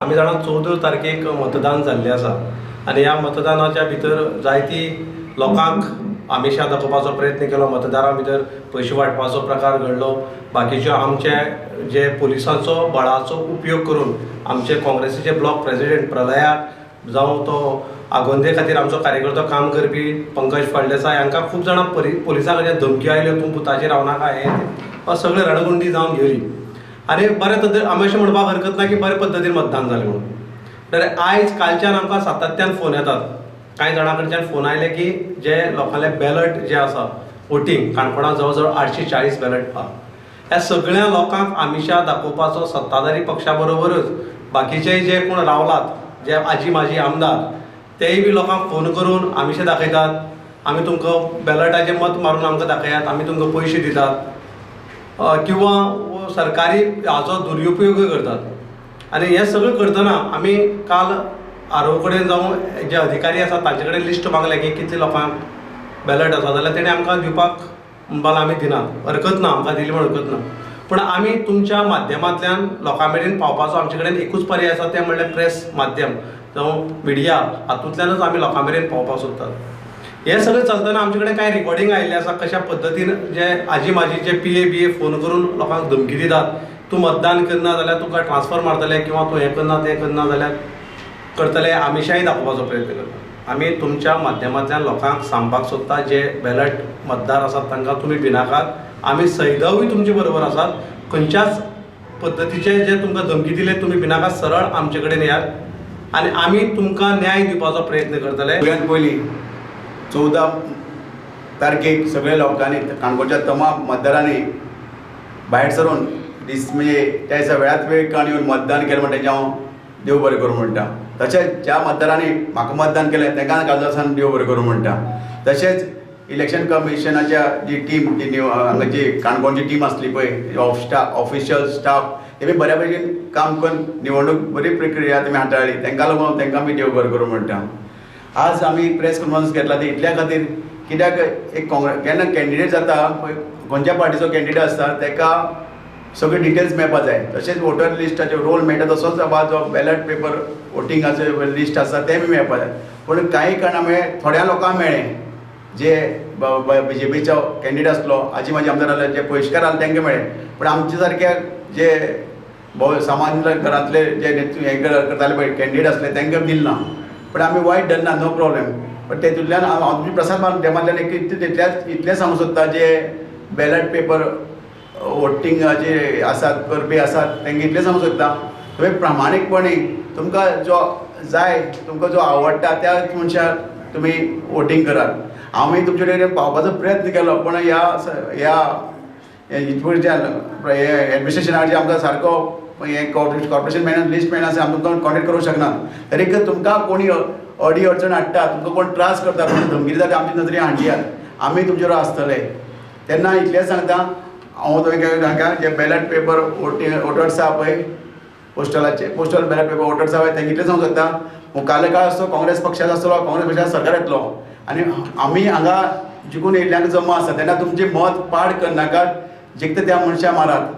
आमी जाणा 14 तारखेक मतदान जाल्लें आसा आनी ह्या मतदानाच्या भितर जायती लोकांक आमिशां दाखोवपाचो प्रयत्न केलो. मतदारां भितर पयशे वांटपाचो प्रकार घडलो. बाकीच्यो आमचे जे पुलिसांचो बळाचो उपयोग करून आमचे काँग्रेसीचे ब्लॉक प्रेजिडेंट प्रलयाक जावं तो आगोंदे खातीर आमचो कार्यकर्तो काम करपी पंकज फळदेसाय हांकां खूब जाणां पुलिसां कडल्यान धमक्यो आयल्यो, तूं पुताचेर रावनाका हें सगळें रणगुंडी जावन गेली. आनी बरे पद्दतीन आमी अशें म्हणपाक हरकत ना की बरे पद्दतीन मतदान जालें म्हणून. तर आयज कालच्यान आमकां सातत्यान फोन येतात. कांय जाणां कडच्यान फोन आयले की जे लोकांले बॅलट जे आसा वोटींग काणकोणां जवळ जवळ 840 बॅलट आहा. ह्या सगळ्या लोकांक आमिशां दाखोवपाचो सत्ताधारी पक्षा बरोबरच बाकीचे जे कोण रावलात जे आजी माजी आमदार तेय बी लोकांक फोन करून आमिशां दाखयतात, आमी तुमकां बॅलटाचें मत मारून आमकां दाखयात, आमी तुमकां पयशे दितात किंवा सरकारी हाचो दुरुपयोगूय करतात. आनी हें सगळें करतना आमी काल आर ओ कडेन जावं जे अधिकारी आसात तांचे कडेन लिस्ट मागलें की कितले लोकांक बॅलट आसा जाल्यार तेणी आमकां दिवपाक म्हणपाक आमी दिनात, हरकत ना, आमकां दिली म्हण हरकत ना. पूण आमी तुमच्या माध्यमांतल्यान लोकां मेरेन पावपाचो आमचे कडेन एकूच पर्याय आसा, तें म्हणल्यार प्रेस माध्यम जावं मिडिया, हातूंतल्यानच आमी लोकां मेरेन पावपाक सोदतात. हें सगळें चलतना आमचे कडेन कांय रिकॉर्डिंग आयिल्लें आसा कशा पद्दतीन जे आजी माजीचे P A B A phone करून लोकांक धमकी दितात, तूं मतदान करना जाल्यार तुका ट्रान्सफर मारतले किंवा तूं हें करना तें करना जाल्यार करतले, आमिशाय दाखोवपाचो प्रयत्न करता. आमी तुमच्या माध्यमांतल्यान लोकांक सांगपाक सोदता जे बॅलट मतदार आसात तांकां तुमी भिनाकात, आमी सैदवूय तुमचे बरोबर आसात. खंयच्याच पद्दतीचे जे तुमकां धमकी दिले तुमी भिनाकात, सरळ आमचे कडेन येयात आनी आमी तुमकां न्याय दिवपाचो प्रयत्न करतले. सगळ्यांत पयलीं 14 तारखेक सगळ्या लोकांनी काणकोणच्या तमाम मतदारांनी भायर सरून दीस म्हणजे त्या दिसा वेळात वेळ काडून येवन मतदान केलें म्हण तेंचें हांव देव बरें करूं म्हणटा. तशेंच ज्या मतदारांनी म्हाका मतदान केलें तांकां काळजासान देव बरें करूं म्हणटा. तशेंच इलेक्शन कमिशनाच्या जी टीम जी हांगाची काणकोणची टीम आसली पळय ऑफिशियल स्टाफ तेमी बऱ्या भशेन काम करून निवडणूक बरी प्रक्रिया तेमी हाताळ्ळी, तांकां लागून तांकां बी देव बरें करूं म्हणटा. आज आमी प्रेस कॉन्फरन्स घेतला ते इतल्या खातीर कित्याक एक काँग्रेस केन्ना कॅन्डिडेट जाता पळय खंयच्या पार्टीचो कॅन्डिडेट आसता ताका सगळे डिटेल्स मेळपा जाय. तशेंच वोटर लिस्टाचे रोल मेळटा तसोच बाबा जो बॅलट पेपर वोटिंगाचो लिस्ट आसा तें बी मेळपा जाय. पूण कांय कारणां मेळ्ळें थोड्या लोकांक मेळ्ळें जे बी जे पीचो कॅन्डिडेट आसलो आजी म्हाजी आमदार आसले जे पयशकार आसले तांकां मेळ्ळें. पूण आमच्या सारक्या जे भोव सामान्य घरांतले जे हें करताले पळय कॅन्डिडेट आसले तांकां दिलें ना. पूण आमी वायट धरना, नो प्रॉब्लेम. पण तेतूंतल्यान हांव तुमच्या प्रसार माध्यमांतल्यान एक इतलें सांगूंक सोदता जे बॅलट पेपर वोटिंगाचे आसात करपी आसात तांकां इतलें सांगूंक सोदता तुमी प्रामाणीकपणी तुमकां जो जाय तुमकां जो आवडटा त्या मनशाक तुमी वोटींग करात. आमी तुमचे कडेन पावपाचो प्रयत्न केलो पूण ह्या ह्या हितूरच्यान एडमिनिस्ट्रेशनाचेर आमकां सारको हें कॉर्पोरेशन मेळना, लिस्ट मेळना, आमी तुमकां कॉन्टेक्ट करूंक शकना. तरीक तुमकां कोणी अडी अडचण हाडटा, तुमकां कोण त्रास करता, कोण धमकी दिता आमची नदरे हाडयात, आमी तुमचे बरोबर आसतले. तेन्ना इतलेंच सांगता हांव तुमकां जे बॅलट पेपर वोटिंग वोटर्स आहा पळय पोस्टलाचे पोस्टल बॅलट पेपर वोटर्स आहा पळय तांकां इतलें सांगूंक सोदता मुखाल्ले काळ आसतो काँग्रेस पक्षाचो आसतलो, काँग्रेस पक्षाचो सरकार येतलो आनी आमी हांगा जिखून येयल्ल्यांक जमा आसा तेन्ना तुमचें मत पाड करनाकात, जिखता त्या मनशाक मारात.